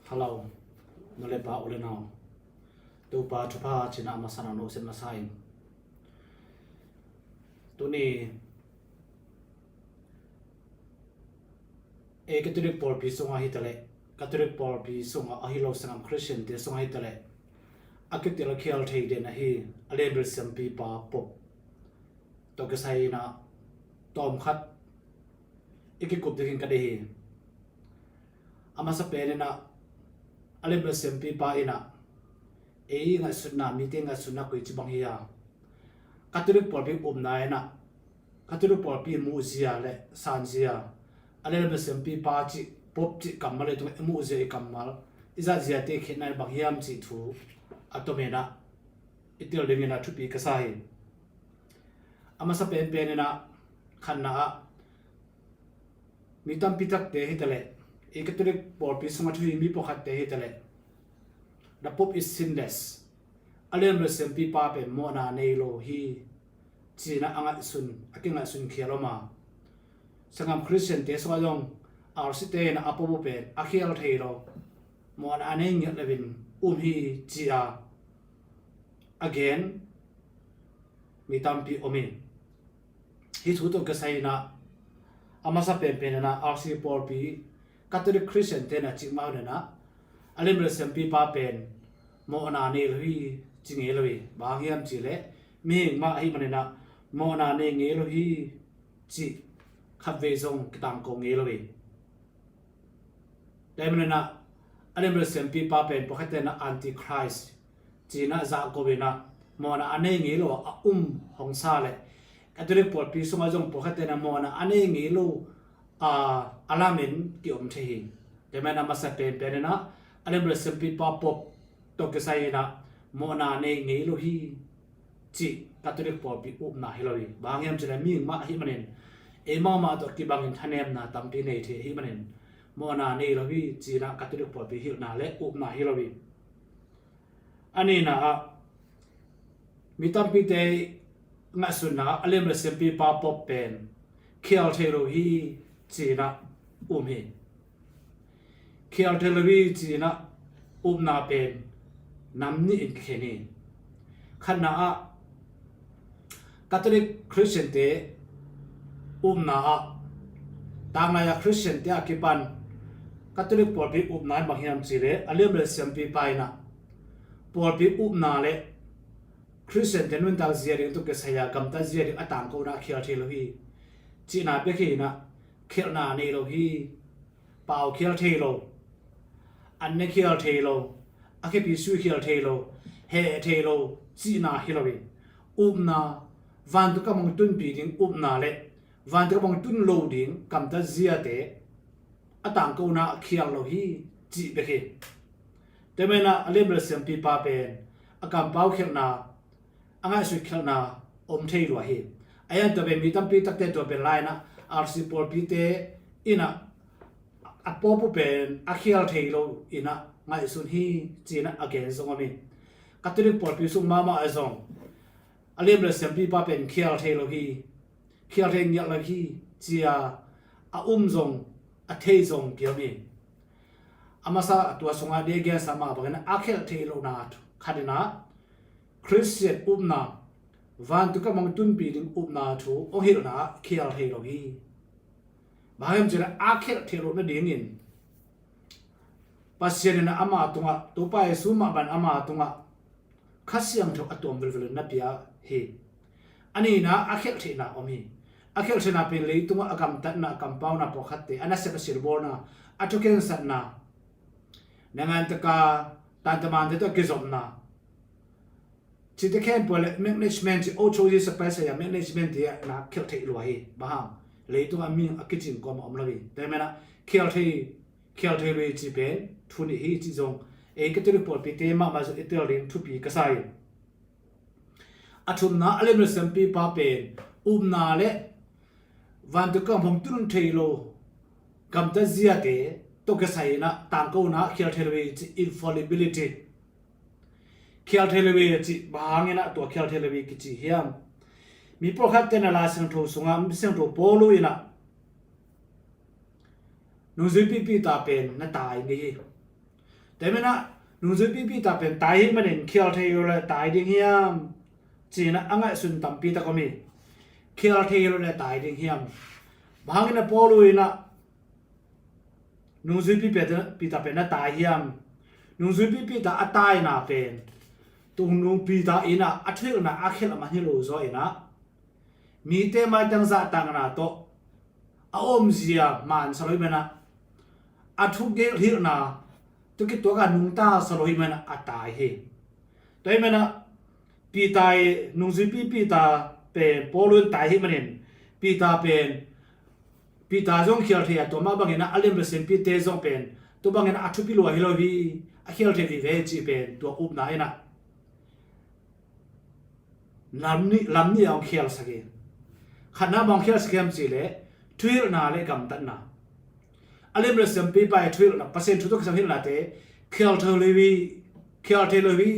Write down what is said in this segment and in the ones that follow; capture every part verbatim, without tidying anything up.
Hello, nu le pa, u le nau, Topa thupha cina a masa na no sem masa in. Tuni e Catholic pawlpi sunga hi tale, Catholic pawlpi sunga ahi lo sangam Christian te sunga hi tale, a kitel a khial thei den ahi a lemrel siampi pa Pope tawh kisai ina tawm khat i kikup dingin ka deih hi. A masa pen ina a lemrel siampi pa ina ei ngaihsutna, mite ngaihsutna koi ci bang hi a, Catholic pawlpi upna ina Catholic pawlpi muhzia le sanzia, a lemrel siampi pa ci, Pope ci kammal le tunga i muhzia i kammal i zatzia te khetna in bang hiam ci thu a tomin a i tel dingin a thupi ka sa hi. A masa penpen ina khatna ah mi tampi takte hi tale, i Catholic pawlpi sunga thu hi mi pawlkhatte hi tale, the Pope is sinless, a lemrel siampi pa pen mawhna nei lo hi cina a ngaihsun, a kingaihsun khial om a, sangam Christian te sungah zong R C te ina a Pope pen a khial thei lo, mawhna a nei ngiat loin um hi ci a a gen mi tampi om hi. Hih thu tawh kisai ina a masa penpen ina R C pawlpi Catholic Christian te ina cih mah ina a lemrel siampi pa pen mawhna nei lo hi ci ngei lo hi. Bang hang hiam ci le mihing mah ahi man ina mawhna nei ngei lo hi cih khatvei zong kitangko ngei lo hi. Tua hi man ina a lemrel siampi pa pen pawlkhatte ina antichrist cina zahko ina mawhna a nei ngei lo a um hong sa le, Catholic pawlpi sungah zong pawlkhatte ina mawhna a nei ngei lo a, a lamin kiom thei hi. Tua hi man ina a masa penpen ina a lemrel siampi pa Pope tawh kisai ina mawhna nei ngei lo hi cih Catholic pawlpi upna hi lo hi. Bang hang hiam ci le mihing mah ahi man in ei mahmah tawh kibangin thanemna tampi nei thei ahi man in mawhna nei lo hi cina Catholic pawlpi hilhna le upna hi lo hi. A nihna ah mi tampite ngaihsutna ah a lemrel siampi pa Pope pen khial thei lo hi cina um hi. Khial thei lo hi cina upna pen nam nih in kikhen hi. Khatna ah Catholic Christian te upna ah, tanglai a Christian te a kipan Catholic pawlpi upna in bang hiam ci le a lemrel siampi pa ina pawlpi upna le Christian te nuntak zia ding tawh kisai a gamtat zia ding a tangkona khial thei lo hi cihna bek hi ina khialhna nei lo hi. Pau khial thei lo, an ne khial thei lo, a khepi sui khial thei lo, heh thei lo cihna hi lo hi. Upna, vantung gam hong tunpi ding upna le vantung gam hong tun lo ding gamtat ziate a tangkona a khial lo hi cih bek hi. Tua hi man ina a lemrel siampi pa pen a kampau khialhna, a ngaihsut khialhna om thei lua hi. A hi hang tua pen mi tampi takte tua pen lai ina R C pawlpite ina a Pope pen a khial thei lo ina ngaihsun hi cina a gen zong om hi. Catholic pawlpi sung mahmah ah zong a lemrel siampi pa pen khial thei lo hi, khial thei ngiat lo hi ci a a um zong a thei zong kiom hi. A masa tua sungah dei gensa mah bangin a khial thei lohna khat ina Christian upna, vantung gam hong tunpi ding upna thu hong hilhna ah khial thei lo hi. Bang hang hiam ci le a khial thei loh nadingin Pasian ina ama tungah, Topa Jesu mah bang ama tungah Kha Siangtho a tuam velvel in na pia hi. A nihna a khial theihna om hi. A khial theihna pen leitungah a gamtatna, a kampauna pawlkhatte, a nasep a silbawlna, a thukhensatna, nangantaka tantamante tawh a kizopna, cihte khempeuh le management ci, old churches a paisa ya management te na khial thei lua hi. Bang hang, leitungah mi a kicing kawm a om lo hi. Tua hi man ina khial thei, khial thei lo hi ci pen thu nih hi ci zong ei Catholic pawlpite mahmah zong i tel ding thupi ka sa hi. A thumna, a lemrel siampi pa pen upna le vantung gam hong tun thei lo gamtat ziate tawh kisai ina tangkona khial thei lo hi ci, infallibility. Khial thei lo hi a cih bang hang ina tua khial thei lo hi kici hiam? Mi pawlkhatte ina Lai Siangtho sungah, mi siangtho Paul ina nungzuipi Peter pen na tai ngei hi. Tua manin ah nungzuipi Peter pen tai ahih manin khial thei lo leh tai ding hiam? Ci-in ah a ngaihsun tampi tak om hi. Khial thei lo leh tai ding hiam? Bang hangin ah Paul in ah nungzuipi Peter, Peter pen na tai hiam? Nungzuipi Peter a taina pen tua nung Peter in ah a thuhilhna a khialh man hi lo zaw in ah mite maitang zahtakna tawh a omzia man sa lo ahih manin ah a thuhilhna tawh kituak a nungta sa lo ahih manin ah a tai hi. Tua ahih manin ah Peter i nungzuipi Peter pen Paul in tai ahih manin Peter pen Peter zong khial thei a, tua mah bangin ah a liamle siampite zong pen tua bangin ah a thupi lua hi lo hi, a khial thei vive hi cih pen tua upna in ah lam nih, lam nih a hong khialsak hi. Khatna bang hong khialsak hiam cih leh thuhilhna le gamtatna. A liamle siampipa i thuhilhna, Pasian thu tawh kisam hilhnate khial thei lo hi, khial thei lo hi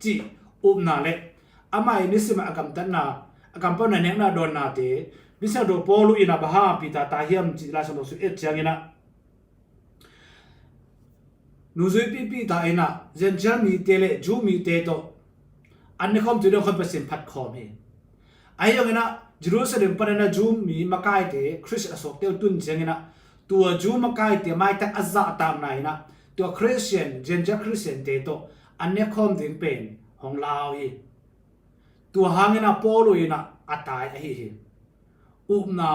cih upna le amah i nisim a gamtatna, a kampau na nekna dawnnate, misiangtho Paul in ah bang hang Peter tai hiam cih Lai Siangtho sung et ciangin ah nungzuipi Peter in ah Gentile mite le Jew mite tawh an ne khawm tu ding khawm Pasian phat khawm hi. Ahi zongin ah Jerusalem panin ah Jew mi makaite Khristian a suakte uh tun ciangin ah tua Jew makaite maitang a zahtakna in ah tua Khristian, Gentile Khristiante tawh an ne khawm ding pen hong lau hi. Tua hangin ah Paul in ah a tai ahi hi. Upna,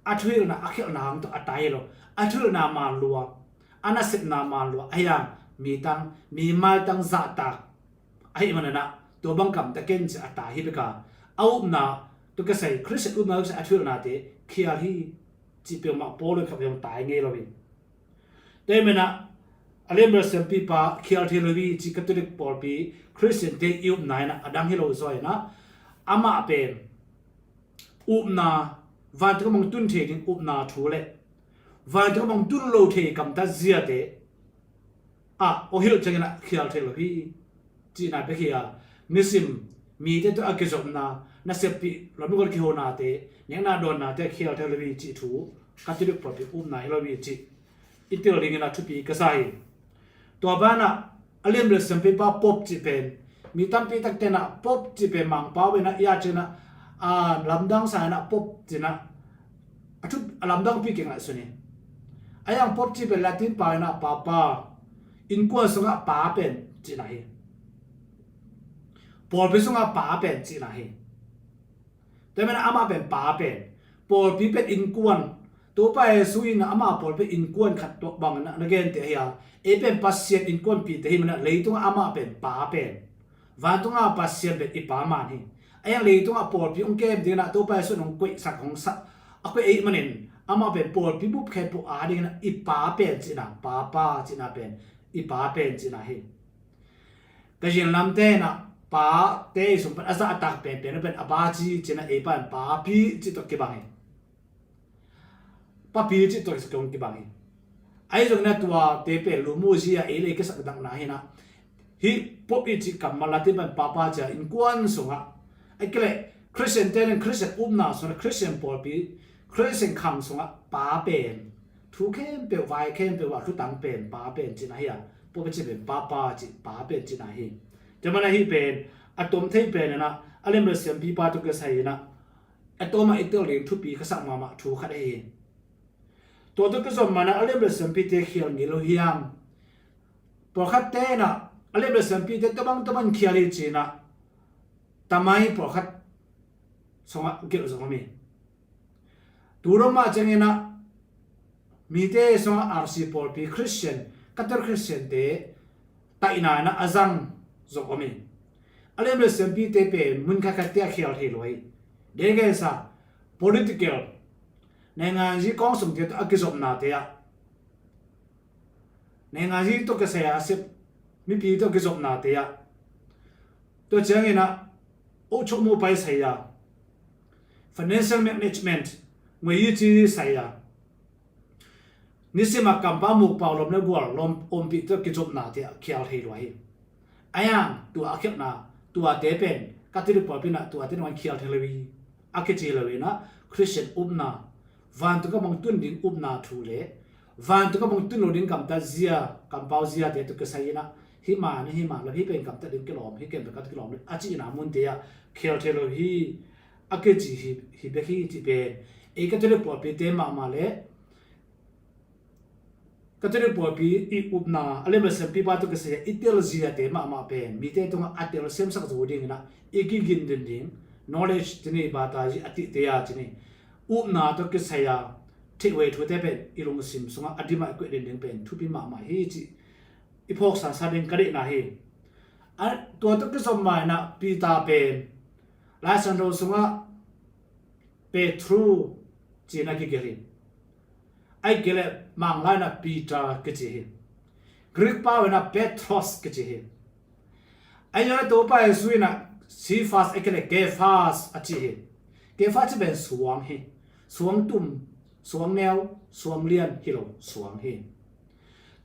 a thuhilhna a khialhna hang tawh a tai hi lo. A thuhilhna man lua, a nasepna man lua, ahi hang mi tang, mi maitang zahtak ahih manin ah tua bang gamta ken ci a tai hi bek a, a upna tawh kisai, Khristian upna tawh kisai a thuhilhnate khial hi cih peuhmah Paul in khat vei hong tai ngei lo hi. Tua ahih manin ah a liamle siampipa khial thei lo hi cih Catholic pawlpi Khristiante i upna in ah a dang hi lo zaw in ah amah pen upna, vantung a mong tun thei ding upna thu le vantung a mong tun lo thei gamtat ziate ah a hilh ciangin ah khial thei lo hi cihna bek hi a, nisim mite tawh a kizopna, naseppih, lawm le gual kihonate, nekna dawnnate khial thei lo hi cih thu Catholic pawlpi upna hi lo hi cih i tel dingin ah thupi ka sa hi. Tua banah a liamle siampipa Pope cih pen mi tampi takte in ah Pope cih pen Mangpau in ah i a cih in ah a lamdang sa in ah Pope cih in ah a thu a lamdangpi kei ngaihsun hi. Ahi hang Pope cih pen Latin pau in ah Papa, innkuan sungah pa pen cihna hi. Pawlpi sungah pa pen cihna hi. Tua manin amah pen pa pen, pawlpi pen innkuan. Topa Jesu in amah pawlpi innkuan khat tuak bangin na gente ahi a, ei pen Pasian innkuanpihte ahih manin leitungah amah pen pa pen, vantungah Pasian pen i pa man hi. Ahi hang leitungah pawlpi hong kem dingin ah Topa Jesu in hong koihsak, hong sa, a koih ahih manin amah pen pawlpi bup khempeuh adingin ah i pa pen cihna, Papa cihna pen i pa pen cihna hi. Ka zinlamte in ah pate i sung pan a zahtak penpen pen a pa ci cihna, ei pa in papi cih tawh kibang hi. Papi cih tawh kibang hi. Ahi zongin ah tuate pen lumuhzia ei le ei kisakdakna hi in ah hih Pope i cih kammal Latin pan Papa ci a innkuan sungah, ahih kei leh Khristiante in Khristian upna sungah, Khristian pawlpi, Khristian khang sungah pa pen, thu khempeuh, vai khempeuh ah thutang pen pa pen cihna hi a, Pope cih pen Papa cih pa pen cihna hi. Tua manin ah hih pen a tom thei pen in ah a liamle siampipa tawh kisai in ah a tom ah i tel ding thupi ka sak mahmah thu khat ahi hi. Tua tawh kizom manin ah a liamle siampite khial ngei lo hiam? Pawlkhatte in ah a liamle siampite tua bang tua bang khial hi ci in ah tamai pawlkhat sungah gelh zong om hi. Tu dong mah ciangin ah mite sungah R C pawlpi Khristian, Catholic Khristiante taihna in ah a zang zong om hi. A liamle siampite pen mun khat khatte ah khial thei lo hi. Dei gen sa, political, nainganzi kawng sungte tawh a kizopnate ah, nainganzi tawh kisai a sep mipi tawh kizopnate ah, tua ciangin ah oh chok mu pai sai a, financial management, ngoi i ci sai a, nisim a kampau mukpau lawm le gual lawm ompih tawh kizopnate ah khial thei lua hi. Ahi hang tua a khialhna, tuate pen Catholic pawlpi in ah tuate in ah khial thei lo hi. A kici lo in ah Khristian upna, vantung a mong tun ding upna thu le Vantung ah bang tun lo ding gamtat zia, kampau ziate tawh kisai in ah, hih man, hih man lo, hih pen gamtat ding kilawm, hih pen gamtat kilawm lo a cihna munte ah khel thei lo hi, a kici hi, hi bek hi cih pen. Ei Catholic pawlpite mahmah le Catholic pawlpi i upna, a lem le siampipa tawh kisai a i tel ziate mahmah pen mite tungah a tel semsak zo dingin ah i kigin den ding, knowledge ci ni, bata zi a cihte a ci ni, upna tawh kisai a theihhuai thute pen i lungsim sungah a dim ah i koih den ding pen thupi mahmah hi cih i phawk sansan ding ka deihna hi. A, tua tawh kizom ma in ah Peter pen Lai Siangtho sungah Petru ci-in a kigelh hi. Ahih kei leh Manglai in ah Peter kici hi. Greek pau in ah Petros kici hi. Ahih hangin ah Topa Jesu in ah Cephas ahih kei leh Kefas a ci hi. Kefas cih pen suang hi. Suang tum, suang neu, suang lian hi lo, suang hi.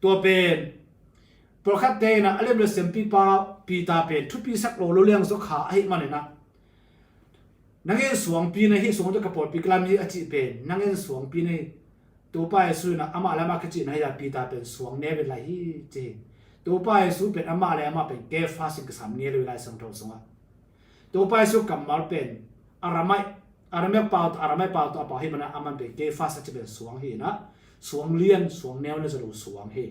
Tua pen pawlkhatte in ah a lem le siampipa Peter pen thupisak lo lo liang zaw kha ahih manin ah, nang in suangpi na hi, suang tawh ka pawlpi ka lam hi a cih pen, nang in suangpi na hi, Topa Jesu in ah amah le amah kicihna hi a, Peter pen suang neu in lai hi ci hi. Topa Jesu pen amah le amah pen Kefas in kisam ngei lo hi Lai Siangtho sungah. Topa Jesu kammal pen Aramaic, Aramaic pau tawh, Aramaic pau tawh a pau hi manin ah aman pen Kefas a cih pen suang hi in ah, suang lian, suang neu na zaw lo suang hi.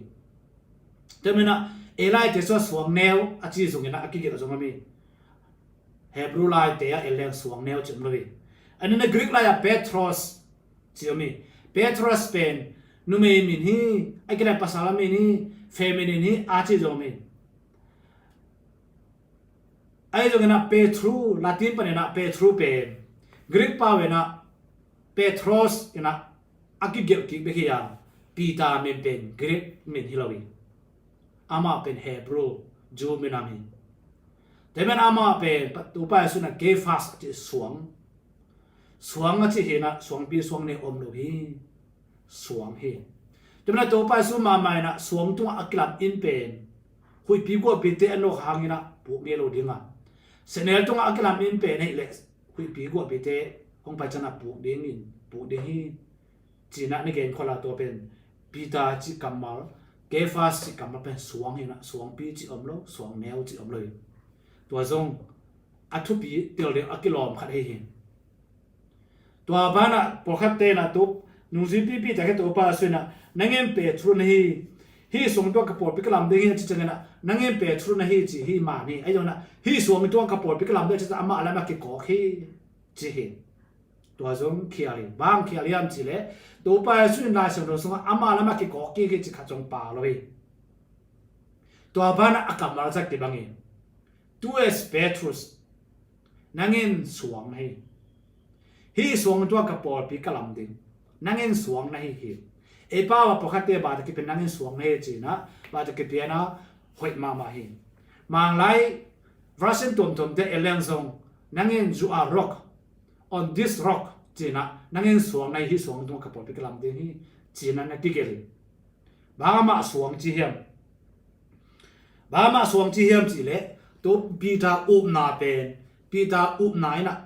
Tua manin ah ei laite sungah suang neu a ci zongin ah a kigelh zong om hi. Hebrew laite ah en leng suang neu ci om lo hi. Ahih hangin ah Greek lai ah Petros ci om hi. Petros pen numei min hi, ahih kei leh pasal min hi, feminine hi a ci zong om hi. Ahi zongin ah Petru, Latin panin ah Petru pen Greek pau in ah Petros in ah a kigelh kik bek hi a, Peter min pen Greek min hi lo hi. Amah pen Hebrew, Jew minam hi. Tua manin amah pen Topa Jesu in ah Kefas a cih suang, suang a cih hi in ah suangpi suang neu om lo hi. Suang hi. Tua manin ah Topa Jesu mahmah in ah suang tungah a kilam inn pen huihpi guahpite a nawk hangin ah puk ngei lo ding a, sehnel tungah a kilam inn pen ahih leh huihpi guahpite hong pai ciangin ah puk dingin, puk ding hi ci-in ah na gen khol a, tua pen Peter cih kammal, Kefas cih kammal pen suang hi in ah suangpi cih om lo, suang neu cih om lo hi. Tua zong a thupi tel ding a kilawm khat ahi hi. Tua banah pawlkhatte in ah tu nungzuipite kiangah Topa Jesu in ah, nang in Petru na hi, hih suang tungah ka pawlpi ka lam ding hi a cih ciangin ah, nang in Petru na hi ci hi man hi. Ahi zongin ah hih suang tungah ka pawlpi ka lam ding a cih ciangin amah le amah kikawk hi ci hi. Tua zong khial hi. Bang khial hiam cih leh Topa Jesu in Lai Siangtho sungah amah le amah kikawk kik hi cih khat zong pha lo hi. Tua banah a kammal zat kibang hi. Tu es Petrus, nang in suang na hi. Hih suang tungah ka pawlpi ka lam ding. Nang in suang na hi hi. Ei pau ah pawlkhatte bang tawh kipia in nang in suang na hi ci-in ah, bang tawh kipia in ah hoih mahmah hi. Manglai version tuamtuamte en leng zong, nang in you are rock, on this rock ci-in ah, nang in suang na hi, hih suang tungah ka pawlpi ka lam ding hi ci-in ah na kigelh hi. Bang amah suang ci hiam? Bang amah suang ci hiam cih leh, tu Peter upna pen, Peter upna in ah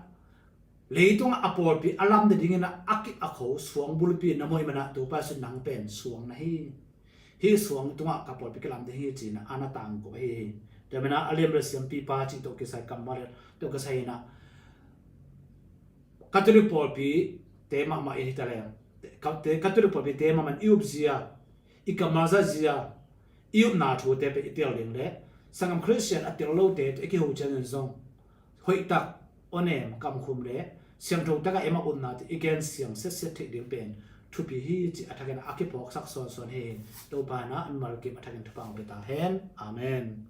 leitungah a pawlpi a lam nadingin ah a kip a kho suang bulpi na muh ahih manin ah Topa Jesu in nang pen suang na hi. Hih suang tungah ka pawlpi ka lam ding hi ci-in ah a na tangko ahi hi. Tua manin ah a liam le siampipa cih tawh kisai kammal tawh kisai in ah Catholic pawlpite mahmah in hi ta leng, Catholic pawlpite mahmah in i up zia, i kammal zat zia, i upna thute pen i tel ding le sanggam Khristian a tel lote tawh i kiho ciangin zong hoihtak, awnem, kamkhum le siangtho takah eimah upnate i gen siang setset theih ding pen thupi hi cih a thakin a kiphawksak sawnsawn hi. Topa in ah a mimal kim a thakin thupha hong pia ta hen. Amen.